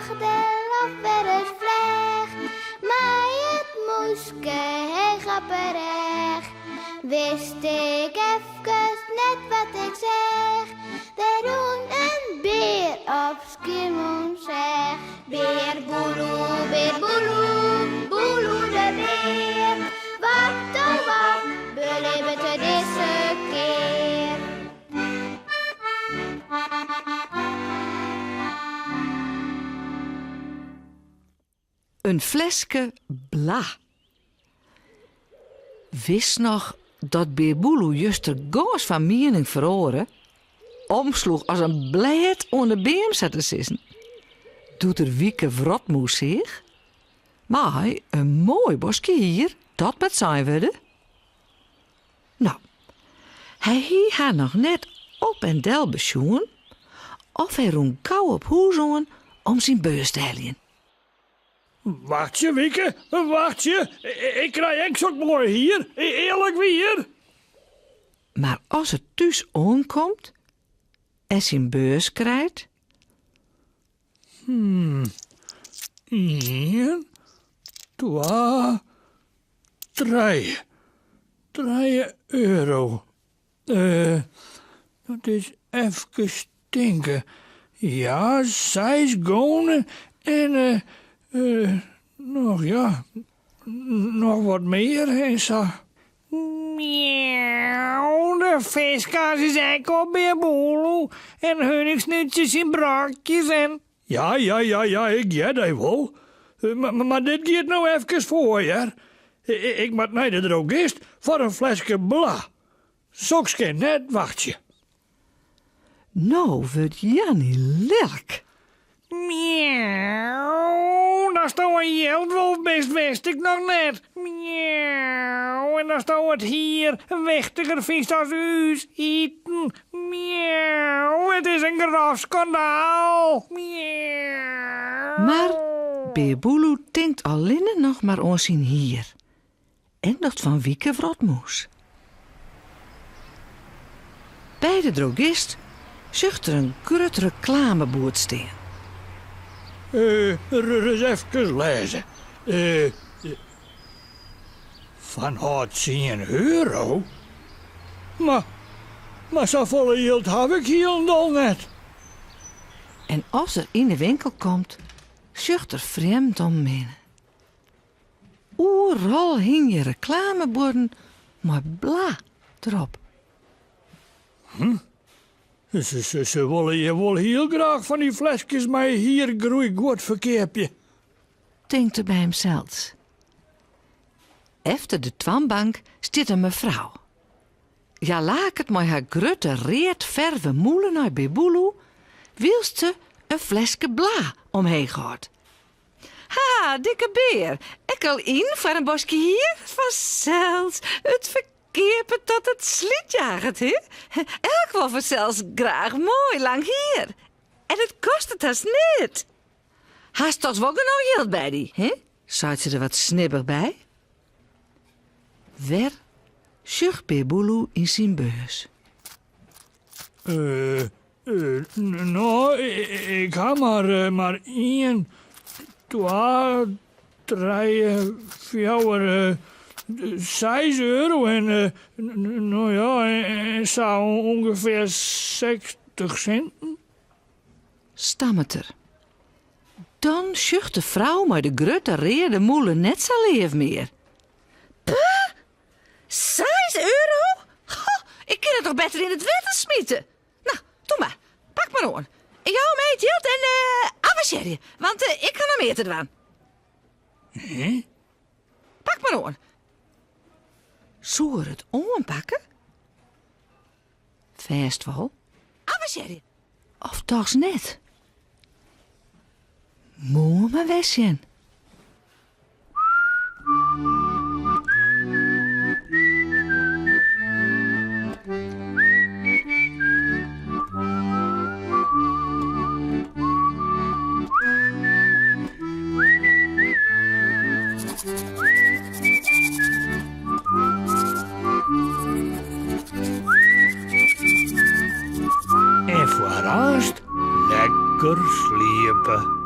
lacht de loft wer ris flecht. Mei it mûske heech op 'e rêch. Wist ik efkes net wat ik seach. Der rûn in bear op Skiermûntseach. Bear Boeloe, bear Boeloe, Boeloe de bear. Wat oh wat belibbet er dizze kear? In fleske bla. Wist noch dat Bear Boeloe juster gâns fan miening feroare, omsloech as in blêd oan de beam sa te sizzen, doe't er Wieke Wrotmûs seach. Mei in moai boskje hier, dat moat sein wurde. No, hy hie har noch net op en del besjoen of hy rûn gau op hûs oan om syn beurs te heljen. Wachtsje, Wieke, wachtsje. Ik krij ek sok moai hier, earlik wier. Mar as er thús oankomt en syn beurs krijt. Ien, twa, trije. Trije euro. Dat is efkes tinke. Ja, seis gûne en noch ja, noch wat mear en sa. Miauw, de fiskkaas is ek op, Bear Boeloe. En huningsnútsjes yn brokjes en... Ja, ja, ja, ja, ik hear dy wol. Mar dit giet no efkes foar, hear. Ik moat nei de drogist foar in fleske bla. Soks kin net wachtsje. No wurdt Janny lilk. Miauw, datsto in jildwolf bist wist ik noch net. Miauw, en datsto it hier wichtiger fynst as ús iten. Miauw, it is in grof skandaal. Miauw. Mar Bear Boeloe tinkt allinne noch mar oan syn hier en dat fan Wieke Wrotmûs. By de drogist sjocht er in grut reklameboerd stean. Ris efkes lêze. Fan hâld tsien euro? Mar, mar safolle jild haw ik hielendal net. En as er yn de winkel komt, sjocht er frjemd om him hinne. Oeral hingje reklamebuorden mei bla derop. Hm? Se wolle hjir wol hiel graach fan dy fleskes mei hiergroeiguod ferkeapje. Tinkt er by himsels. Efter de toanbank stiet in mefrou. Hja laket mei har grutte read ferve mûle nei Bear Boeloe, wylst se in fleske bla omheech hâldt. Ha, dikke bear, ek al yn foar in boskje hier? Fansels, it ferkeapet dat it slydjaget, he? Elk wol fansels graach moai lang hier. En it kostet hast neat. Hast dochs wol genôch jild by dy, he? Seit se der wat snibbich by. Wer sjocht Bear Boeloe yn syn beurs. No, ik ha mar mar ien, twa, trije, fjouwer, seis euro en no ja, en sa ûngefear sechstich sinten. Stammet er. Dan sjocht de frou mei de grutte reade mûle net sa leaf mear. Puh! Seis euro? Ho, ik kin it toch better yn it wetter smite. No, doe mar. Pak mar oan. Ik jou my it jild en avansearje, want ik ha noch mear te dwaan. Pak mar oan. Soe er it oanpakke? Fêst wol. Avansearje. Of dochs net? Moarn mar wer sjen. En foar aanst lekker sliepe.